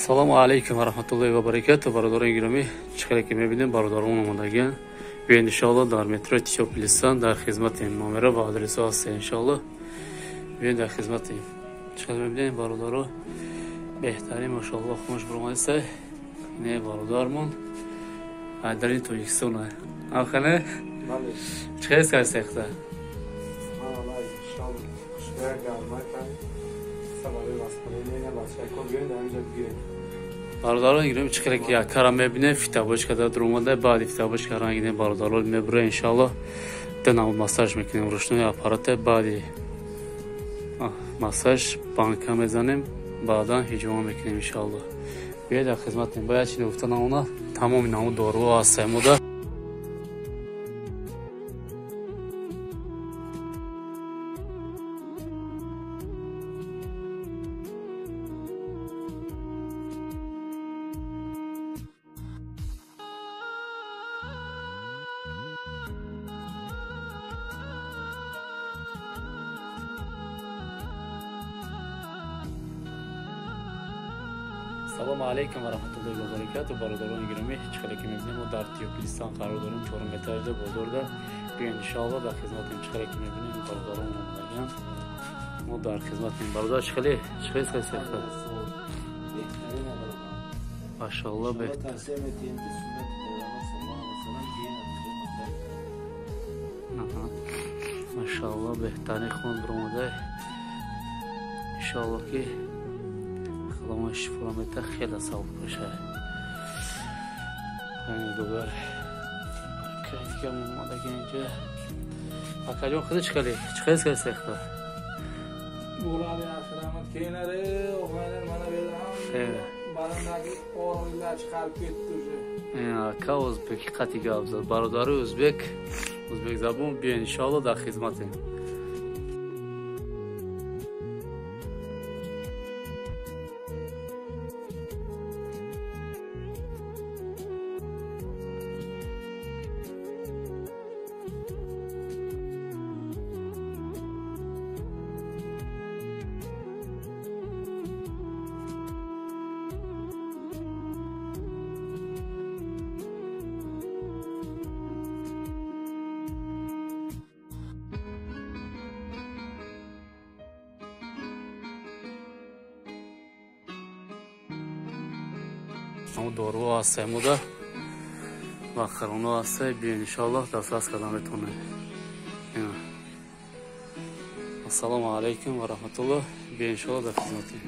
Ассалому алайкум ва раҳматуллоҳи ва баракатуҳ. Бародарони гиромӣ, чӣ хеле ки мебинем, бародарон омадагиан. Биёед иншоаллоҳ дар метрои Тиёплисан дар хизматем. Номера ва адресҳо ҳаст иншоаллоҳ. Биёед дар хизматем. Чӣ хеле мебинем, бародаро, беҳтарин машоаллоҳ хунаш баромадааст. Не бародармон дар ин Тоҷикистон. Ахане? Бале. Чӣ хел кардед? Бародарон гирем, чӣ хеле ки яккара мебинем, фитобочка дар омада, баъди фитобочка ранг гирем, бародарон мебура иншоаллоҳ. Ду намуд массаж мекунем, ручной аппарате, баъди массаж банка мезанем, баъдан ҳиҷома мекунем иншоаллоҳ. Биёед дар хизматем. Бояд чи гуфта намона, тамоми намуд доруҳо ҳаст мода. Ассалому алайкум ва раҳматуллоҳи ва баракатуҳ. Бародарони гиромӣ, чӣ хеле ки мебинем, мо дар Тиёплистан қарор дорем, чорум этажда бозорда. Биёед иншоаллоҳ дар хизматем. Чӣ хеле ки мебинем, бародарон омадагиан, мо дар хизматем. Бародар, чӣ хеле чӣ хеле сехта? Машоаллоҳ, беҳтар. Машоаллоҳ, беҳтарин хун баромада. Иншоаллоҳ ки худомон шифо мета, хеле савоб бошад. Дугар акайдига омадаги инҷа. Акаҷон, худи чӣ хеле чӣ хеле хеле сехта? Bo'ladi, yaxshi, rahmat. Keyinlari og'ayni mana bu yerda ham balandagi og'riqlar chiqarib ketdi уже. Ака ӯзбеки қати гап зад. Бародари ӯзбек, ӯзбек забон, биёед иншоаллоҳ дар хизматем. Доруҳо ҳаст мода ва хироно ҳаст. Биёед иншоаллоҳ дастрас кардан метавонед. Ассалому алайкум ва раҳматуллоҳ. Биёед иншоаллоҳ дар хизматем.